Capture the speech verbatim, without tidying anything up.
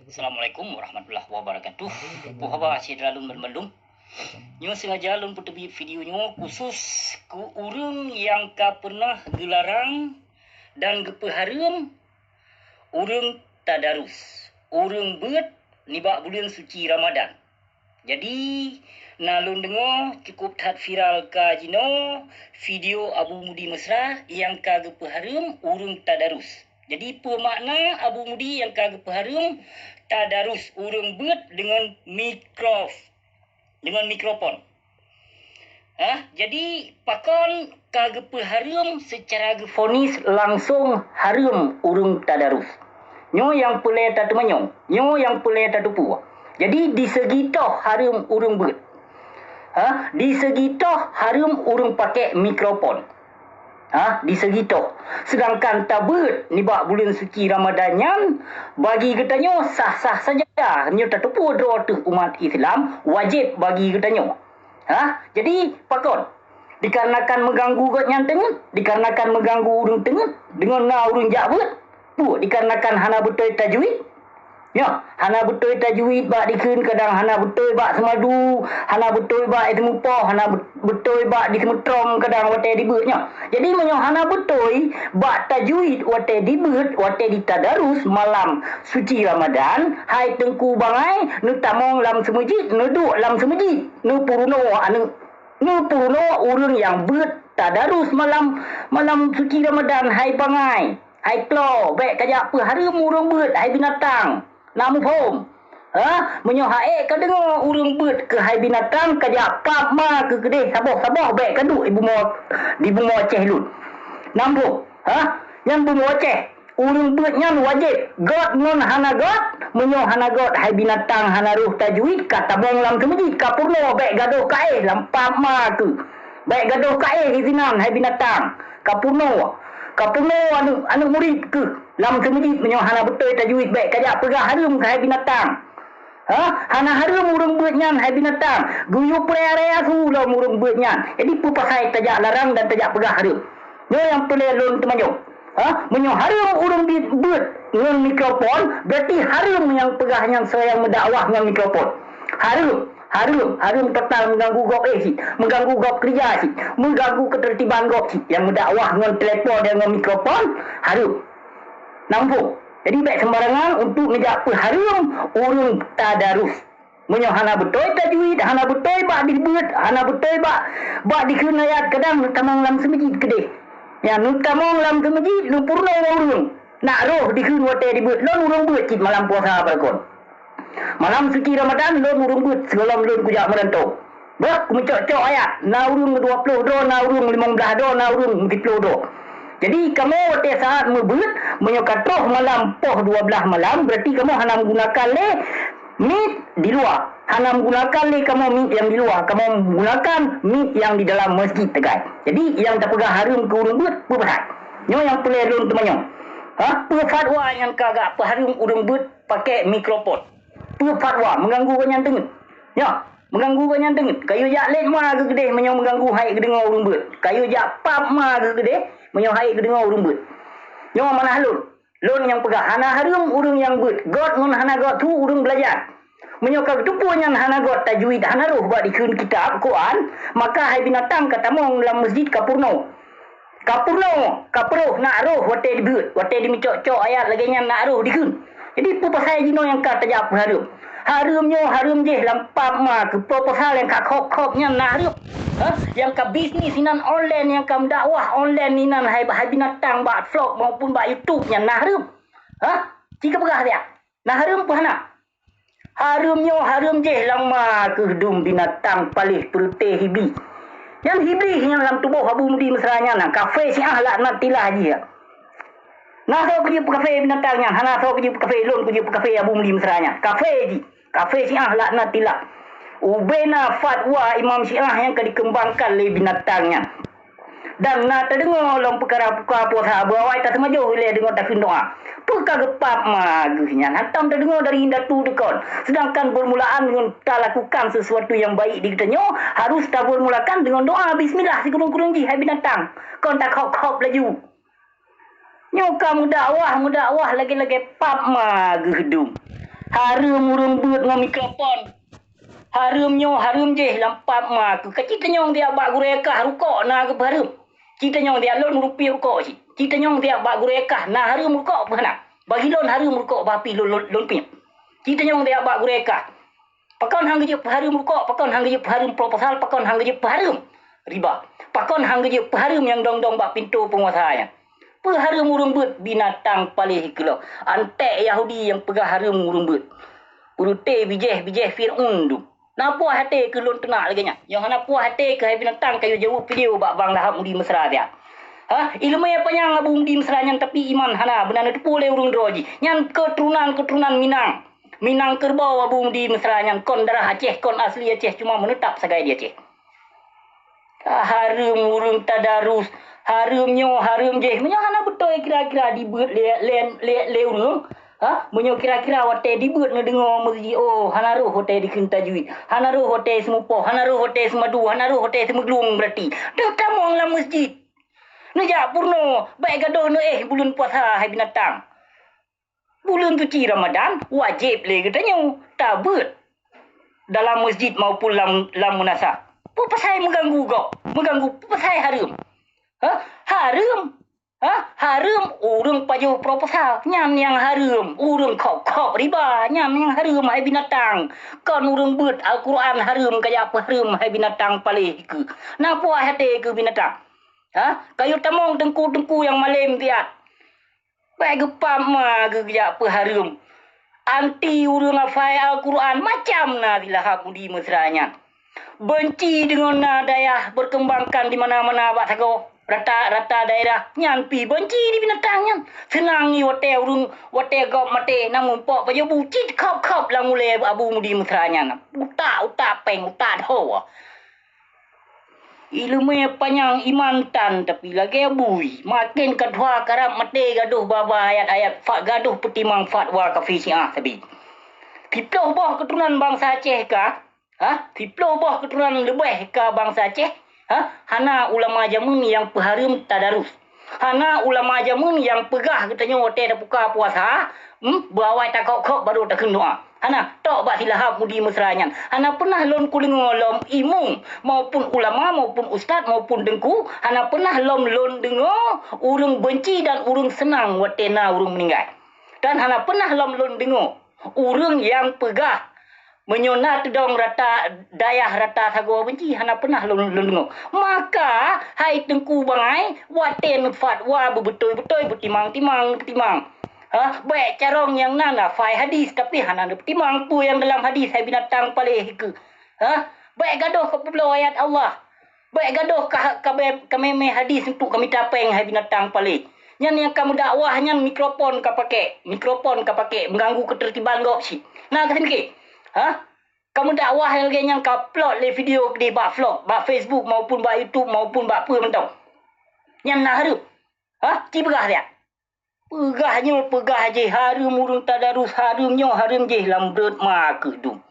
Assalamualaikum warahmatullahi wabarakatuh. Puhaba syedara lôn bandum. Nyoe sengaja lôn peuteubiet video nyoe khusus keu ureuëng nyang ka pernah geularang dan geupeuhareuem ureuëng tadarus, ureuëng beuet nibak buleuen suci Ramadan. Jadi, na lôn deungoe cukup that viral ka jinoe video Abu Mudi Mesra nyang ka geupeuhareuem ureuëng tadarus. Jadi, peue makna Abu Mudi nyang ka geupeuhareuem tadarus ureuëng beuet deungon mikrof-, deungon mikrofon? Hah? Jadi, pakon ka geupeuhareuem seucara geufonis langsong hareuem ureuëng tadarus? Nyoe nyang peureulée tateumanyong, nyoe nyang peureulée tateupeue. Jadi, di segi toh hareuem ureuëng beuet? Ha, di segi toh hareuem ureuëng pakai mikrofon? Ha, di segi toh. Seudangkan tabeuet nibak buleuen suci Ramadan nyan, bagi geutanyoe sah-sah saja. Nyoe tateupeue droe teuh umat Islam, wajéb bagi geutanyoe. Ha, jadi pakon? Dikarenakan meuganggu gobnyan teungeut, dikarenakan meuganggu ureuëng teungeut, deungon na ureuëng jak beuet. Peue, dikarenakan hana beutôi tajwid? Nyoe, hana beutôi tajwid bak dikheun, kadang hana beutôi bak seumadu, hana beutôi bak iseumu poh, hana be-, beutôi bak diseumutrom kadang watée dibeuet nyoe. Jadi, meunyoe hana beutôi bak tajwid watée dibeuet, watée ditadarus malam suci Ramadan, hai teungku bangai, neutamong lam seumeujid, neuduek lam seumeujid, neupeurunoe aneuëk, neupeurunoe ureuëng nyang beuet tadarus malam, malam suci Ramadan, hai bangai. Hai klo, bék kajak peuhareuem ureuëng beuet, hai binatang. Na muphom? Ha? Meunyoe ha'ék kadeungoe ureuëng beuet keuhai binatang, kajak pap ma keu keudeh saboh-saboh bék kaduek di bumoe, di bumoe Aceh lôn. Na muphom? Ha? Nyan bumoe Aceh. Ureuëng beuet nyan wajéb. Göt ngon hana göt, meunyoe hana göt hai binatang hana roh tajwid, ka tamong lam seumeujid, ka purnoe bék gadôh kaéh lam pap ma keu. Bék gadôh kaéh di sinan hai binatang. Ka purnoe, ka purnoe aneuëk, aneuëk murit keuh lam seumeujid meunyoe hana beutôi tajwid bék kajak peugah hareuem keuhai binatang. Ha? Hana hareuem ureuëng beuet nyan hai binatang. Geuyue peuraya-raya su lom ureuëng beuet nyan. Jadi peue pasai tajak larang dan tajak peugah hareuem? Nyoe nyang peureulée lôn teumanyong. Ha? Meunyoe hareuem ureuëng bi-, beuet ngon mikrofon, berarti hareuem nyang peugah nyan soe nyang meudakwah ngon mikrofon. Hareuem. Hareuem, hareuem total meuganggu gob éh cit, meuganggu gob keureuja cit, meuganggu keuteurtiban gob cit, nyang meudakwah ngon telepon dan ngon mikrofon, hareuem. Na muphom? Jadi bék seumbarangan untuk neujak peuhareuem ureuëng tadarus. Meunyoe hana beutôi tajwid, hana beutôi bak dibeuet, hana beutôi bak, bak dikheun ayat, kadang neutamong lam seumeujid keudeh. Nyan neutamong lam seumeujid, neupeurunoe ureuëng. Nak roh dikheun watée dibeuet, lôn ureuëng beuet cit malam puasa barokon. Malam suci Ramadan lôn ureuëng beuet sigohlom lôn kujak meuranto. Bah, kumeucok-cok ayat, na ureuëng dua ploh droe, na ureuëng limong blaih droe, na ureuëng siploh droe. Jadi kamoe watée saát meubeuet, meunyoe ka troh malam poh dua blaih malam, berarti kamoe hana meugunakan lé mic di luwa. Hana meugunakan lé kamoe mic nyang di luwa, kamoe meugunakan mic nyang di dalam masjid teukai. Jadi nyang tapeugah hareuem keu ureuëng beuet peue pasai? Nyoe nyang peureulée lôn teumanyong. Ha, peue fatwa nyang ka gak peuhareuem ureuëng beuet pakai mikrofon? Peue fatwa meuganggu gobnyan teungeut? Nyoe, meuganggu gobnyan teungeut. Kayue jak lét ma keu keudeh meunyoe meuganggu hai geudeungoe ureuëng beuet. Kayue jak pap ma keu keudeh meunyoe hai geudeungoe ureuëng beuet. Nyoe manah lôn. Lôn nyang peugah hana hareuem ureuëng nyang beuet. Göt ngon hana göt su ureuëng beulajar. Meunyoe ka geuteupeue nyan hana göt tajwid, hana roh bak dikheun kitab Quran, maka hai binatang ka tamong lam masjid ka purnoe. Ka purnoe, ka peuroh nak roh watée dibeuet, watée dimeucok-cok ayat lagée nyan nak roh dikheun. Jadi peue pasai jinoe nyang ka tajak peuhareuem? Hareuem nyoe hareuem jih lam pap ma keu proposal nyang ka khôb-khôb nyan nak hareuem. Ha? Nyang ka bisnis inan online, nyang ka meudakwah online inan hai, hai binatang bak vlog maupun bak YouTube nyan nak hareuem. Ha? Ci ka peugah siat. Nah, hareuem peue hana? Hareuem nyoe hareuem jih lam ma keuh dum binatang paléh peureuteh hibi. Nyan hibi nyang lam tuboh Abu Mudi Mesra nyan, kafé Syiah laknatillah jih. Na soe keu jeuet peukafe binatang nyan, hana soe keu jeuet peukafe, lôn keu jeuet peukafe Abu Mudi Mesra nyan. Kafé jih, kafé Syiah laknatillah. Ubena fatwa imam Syiah nyang ka dikeumbangkan lé binatang nyan. Dan na tadeungoe lom peukara buka puasa, beuawai taseumajoh ilée deungon takheun doá. Peue ka geupap ma geuh nyan? Hantom tadeungoe dari indatu deukon. Seudangkan beurmulaan ngon talakukan seusuatu nyang baik di geutanyoe, harôh tabeurmulakan deungon doá bismillah sikureueng-kureueng jih hai binatang. Kon takhôb-khôb laju. Nyoe ka meudakwah, meudakwah lagée-lagée pap ma geuh dum. Hareuem ureuëng beuet ngon mikrofon. Hareuem nyoe, hareuem jéh lam pap ma keuh. Ka cit tanyong siat bak gurée kah rukok na geupeuhareuem. Cit tanyong siat lôn ureuëng piep rukok cit. Cit tanyong siat bak gurée kah na hareuem rukok peue hana. Bagi lôn hareuem rukok bah pih lôn, lôn, lôn piep. Cit tanyong siat bak gurée kah. Pakon han geujeuet peuhareuem rukok, pakon han geujeuet peuhareuem proposal, pakon han geujeuet peuhareuem riba. Pakon han geujeuet peuhareuem nyang dong-dong bak pintoe peunguasa nyan. Peuhareuem ureuëng beuet binatang paléh keulok. Anték Yahudi nyang peugah hareuem ureuëng beuet. Peureute bijéh-bijéh Fir'aun dum. Na puih até keuh lôn teunak lagée nyan. Nyoe hana puih até keuh hai binatang kayue jaweueb video bak Bang Lahab Mudi Mesra siat. Ha, ileumé panyang Abu Mudi Mesra nyan tapi iman hana beuna neuteupeue lé ureuëng droe jih. Nyan keuturonan-keuturonan Minang. Minang kerbau Abu Mudi Mesra nyan kon darah Aceh, kon asli Aceh, cuma meuneutap sagai di Aceh. Hareuem ureuëng tadarus, hareuem nyoe, hareuem jéh. Meunyoe hana beutôi kira-kira dibeuet lé, lé, lé, lé ureuëng, ha? Meunyoe kira-kira watée dibeuet neudeungoe meuseuti, oh, hana roh watée dikheun tajwid, hana roh watée seumupoh, hana roh watée seumadu, hana roh watée seumeuglung beurati. Deuh tamong lam meusjid. Neujak purno, bék gadôh neuéh buleuen puasa hai binatang. Buleuen suci Ramadan wajéb lé geutanyoe tabeuet dalam meusjid maupun lam, lam meunasah. Peue pasai meuganggu gob? Meuganggu peue pasai hareuem? Ha? Hareuem? Ha? Hareuem ureuëng pajoh proposal. Nyan nyang hareuem. Ureuëng khôb-khôb riba. Nyan nyang hareuem hai binatang. Kon ureuëng beuet Al-Quran hareuem kajak peuhareuem hai binatang paléh keuh. Na puih até keuh binatang. Ha? Kayue tamong teungku-teungku nyang malém siat. Bék geupap ma geuh geujak peuhareuem. Anti ureuëng hafai Al-Quran macam na di Lahab Mudi Mesra nyan. Beunci deungon na dayah beukeumbangkan di mana-mana bak sagoe, rata-rata daerah nyan pih beunci di binatang nyan. Seunang i watée ureuëng, watée gob maté na muphok pajoh bu cit khôb-khôb lam ulée Abu Mudi Mesra nyan. Utak-utak péng, utak dhoe. Ileumé panyang iman tan tapi lagée bui, maken ka dua karab maté gadôh baba ayat-ayat fak gadôh peutimang fatwa kafé Syiah sabe. Siploh boh keuturonan bansa Aceh ka, ha? Siploh boh keuturonan leubeh ka bansa Aceh, ha? Hana ulama jameun nyang peuhareuem tadarus. Hana ulama jameun nyang peugah geutanyoe watée tapuka puasa, hmm, beuawai takok-kok barô takheun doá. Hana, tok bak si Lahab Mudi Mesra nyan. Hana peunah lôn kudeungoe lom imeum maupun ulama maupun ustaz maupun teungku, hana peunah lom lôn deungoe ureuëng beunci dan ureuëng seunang watée na ureuëng meuninggai. Dan hana peunah lom lôn deungoe ureuëng nyang peugah meunyoe na teudong rata dayah rata sagoe beunci, hana peunah lôn, lôn deungoe. Maka hai teungku bangai watée neufatwa beubeutôi-beutôi beutimang-timang, beutimang. Ha, bék carông nyang na na fai hadis tapi hana neupeutimang peue nyang dalam hadis hai binatang paléh keuh. Ha, bék gadôh ka peubloe ayat Allah. Bék gadôh ka, ka, ka mémé hadis untuk ka mita péng hai binatang paléh. Nyan nyang ka meudakwah nyan mikrofon ka pakék, mikrofon ka pakék meuganggu keuteurtiban gob cit. Na ka seumiké? Ha? Ka meudakwah lagée nyan ka upload lé video keudeh bak vlog, bak Facebook maupun bak YouTube maupun bak peue mantong. Nyan na hareuem. Ha? Ci peugah siat. Peugah nyoe, peugah jéh, hareuem ureuëng tadarus, hareuem nyoe, hareuem jéh lam breuet ma keuh dum.